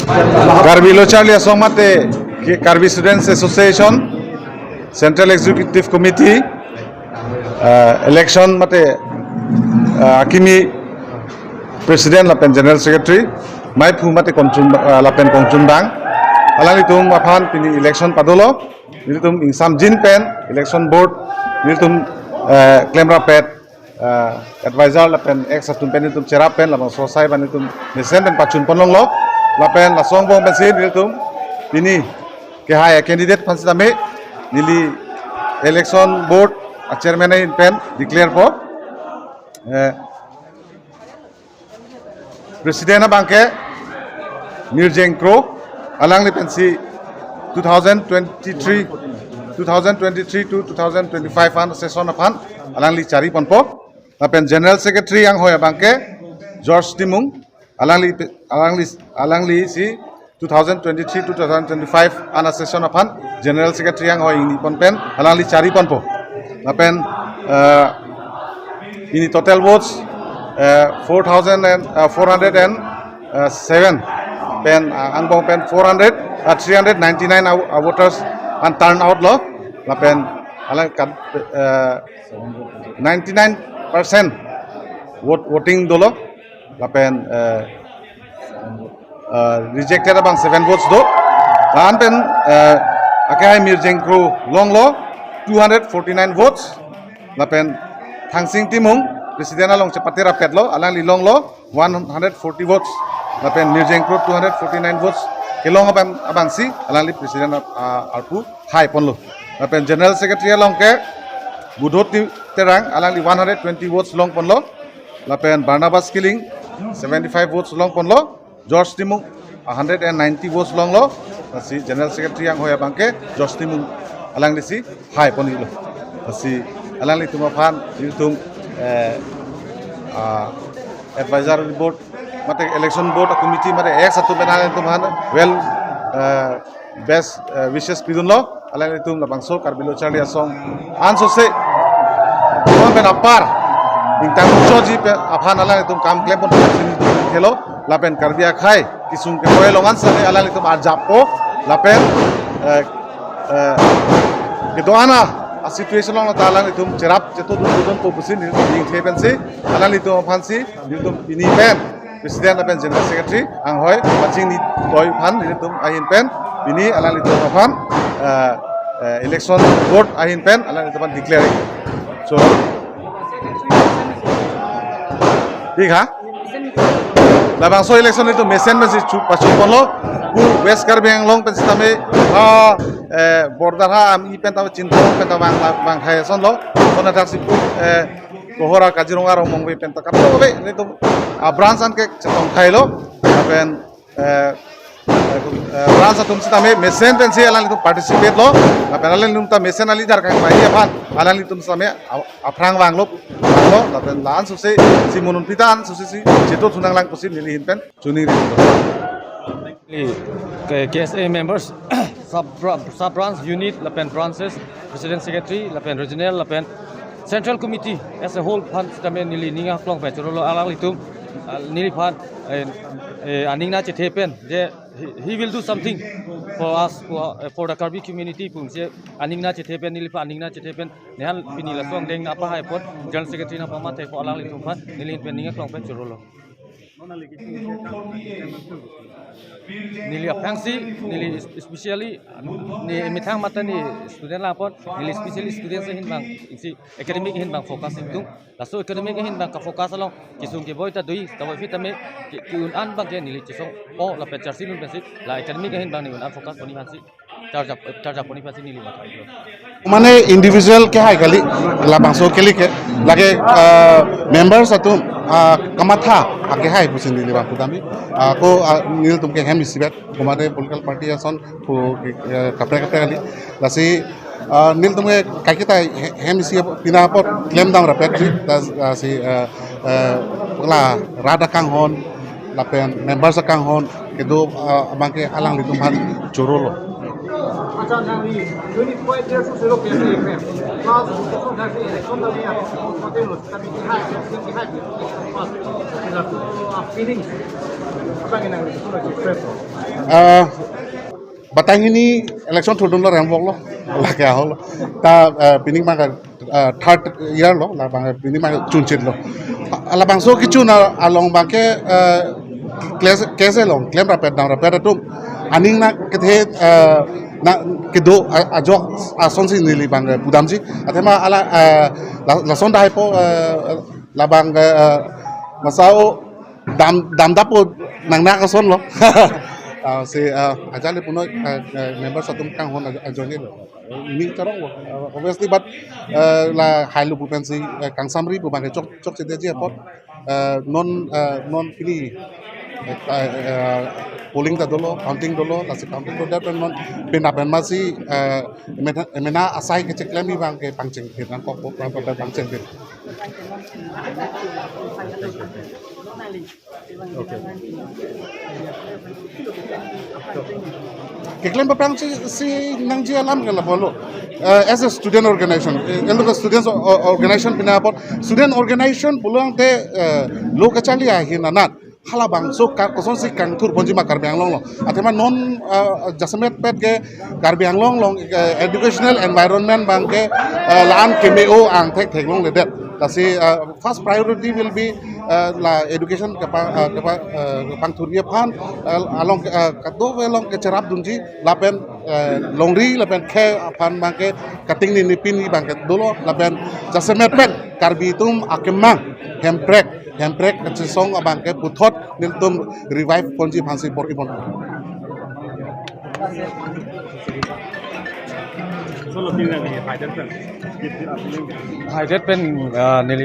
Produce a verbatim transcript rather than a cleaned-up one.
Karbi Lo Charli Asong mate Karbi Students Association, Central Executive Committee, eh, election mate, eh, akimi President lapen General Secretary, maiphu mate kongchun, eh, lapen kongchunbang, alanglitum aphan pini election padolo, nelitum ingsamjin pen election board nelitum, eh, klemrap pet, eh, advisor lapen ex atum pen nelitum cherap pen labangso asai abang nelitum mesen pen pachun ponlonglo, lapen laso angbong pensi nelitum pini kehai a candidate aphan sitame neli election board a chairman ahin pen declare po. Eh, President abangke Mirjeng Kro, alangli pensi two thousand twenty-three, two thousand twenty-three to two thousand twenty-five an session aphan alangli chari ponpo. Lapen General Secretary anghoi abangke George Timung, alangli, alangli, alangli si two thousand twenty-three to two thousand twenty-five an session aphan General Secretary anghoi ingni pon pen alangli chari ponpo. Lapen, eh, pini total votes, eh, four thousand and, eh, four hundred and seven pen, eh, angbong pen four hundred, eh, three hundred ninety-nine av-, eh, voters an turn out lo. Lapen alang kat, eh, ninety-nine percent vote, voting dolo. Lapen, eh, eh, rejected abang seven votes do. Lapen, eh, akehai Mirjeng Kro longlo two hundred forty-nine votes. Lapen Thangsing Timung President along chepate rapetlo, alangli longlo one hundred forty votes. Lapen Mirjeng Kro two hundred forty-nine votes kelong abang, abangsi alangli President, ah, arpu hai ponlo. Lapen General Secretary along ke Budho Ti-, Terang, alangli one hundred twenty votes long ponlo. Lapen Barnabas Killing seventy-five votes long ponlo. George Timung a hundred and ninety votes longlo. Lasi General Secretary anghoi abangke George Timung alangli si hai ponlo. Lasi alanglitum aphan nelitum, eh, ah, advisory board mate election board a committee mate ex atum pen alanglitum aphan well, eh, best, eh, wishes pidunlo. Alanglitum labangso Karbi Lo Charli Asong ansose non pen apar ingtang choji pen aphan alanglitum kam klem pon sini thelo. Lapen Karbi akhai kesung keboi along ansose alanglitum arjappo. Lapen, eh, eh, kedo-an a situation along ta alanglitum cherap chetodun dun po pusi neli ingthe pensi alanglitum aphansi nelitum pini pen President lapen General Secretary anghoi pachini toi aphan nelitum ahin pen pini alanglitum aphan, eh, eh, election board ahin pen alanglitum aphan declare. So, thik ha? Labangso election nelitum mesen mesen chu pachun ponlo. Pu West Karbi Anglong pen sitame, ah, eh, border ha ami pen tame Chinthong pen tame bang, bang hai son lo. Kona thaksi pu, eh, Kohora Kaziranga Rongmongve pen ta kaprek ave nelitum, ah, branch an ke chetong thailo. Lapen, eh, eh, eh, branch atum sitame mesen pensi alanglitum participate lo. Lapen alanglitum ta mesen a leader kangpai aphan alanglitum sitame a-, aphrang vanglo, vanglo. Lapen la-an suse si munun pita ansose si cheto thunang lang pusi neli ahin pen choningri. Neli ke-, K S A members, sub bra-, sub branch, unit, lapen branches, president, secretary, lapen regional, lapen central committee as a whole aphan sitame neli ning aklong pen chorolo alanglitum, ah, neliphan, eh, eh, aning nangchethe pen je he, he will do something for us, for, eh, for the Karbi community pu si aning nangchethe pen, neliphan aning nangchethe pen, ne-an pini laso angdeng nangpahai apot, General Secretary nangpamathe apot alanglitum aphan neli ahin pen ning aklong pen chorolo. Neli aphrangsi, neli es-, especially, ne methang mate ne student lang apot, neli especially students ahin abang, isi academic ahin abang focus ingtung. Laso academic ahin abang ka-focus along kesung keboi ta do-i, keboi aphi tame ke, ke-un an abangke neli chesongpo lapen charsi lun pensi, la academic ahin abang ne un an focus poni aphansi, charge up, charge up poni aphansi neli matha. Mane individual kehai kali, labangso kali ke, lake, ah, members atum, ah, kamatha akehai pusi neli abang putami. Ah, ko, ah, nelitum ke hem isivet, komatne political party ason pu, eh, kaprek kaprek kali. Lasi, ah, nelitum ke kaiketa he-, hem isi ap-, pina apot klemdam rapet si, lasi, eh, eh, pula rat akanghon, lapen members akanghon, kedo, ah, abangke alanglitum aphan chorolo. Acha, nangli unit point there so zero K F A F M. Plus, so nangli election nangli, ah, party lo, kami kehai, kehai, plus, ah, feelings. Apa yang nangli, so nangli express lo? Ah, batang hini election thurdunlo, remboklo, lake ahoklo. Ta, ah, pining abang, ah, third year lo, labang pining abang chunchitlo. Ah, labangso kechun along abangke, ah, kles-, kese long, klem rapet dam rapet atum aning nangkethe, ah, nangkedo, ah, ajok asonsi neli abang pudamji. Athema hala, ah, la-, lason daipo, ah, labang, ah, masao dam, damdappo nangnak asonlo. Ah, si, ah, ajali punoi, ah, ah, members atum kanghon aj-, ajoinelo. Ning charonglo. Ah, obviously, but, ah, lahai lo pu pensi, ah, kangsamri pu abangke chok, chokchedeji apot. Ah, non, ah, non pini, ah, ah, polling ta dolo, counting dolo, lasi counting dolo, pen non pena pen masi, ah, emena, emena asai kecheklemji abangke pangcheng pin, nangkok pangcheng pin. Keklem paprangsi, si nangji alam ke lapu lo. Eh, as a student organization, eh, students o-, organization pina apot, student organization pulote, eh, lo kacharli ahin anat halabangso ka-, kosonsi kangthur ponji ma Karbi Anglong along. Athema non, eh, jasemet pet ke Karbi Anglong along, eh, educational environment abangke, eh, la-an keme-o angthek theklongledet. Lasi, eh, first priority will be, eh, la education kepa-, eh, kepa-, eh, kepangthurji aphan, eh, along, eh, kadokave along kecherapdunji lapen, eh, longri lapen khei aphan abangke kating ni nipin abangke dolo lapen jasemet pet Karbi atum akemang Hemprek, Hemprek kachesong abangke puthot nelitum revive ponji aphansi bor-i pon. Haidet pen, ah, neli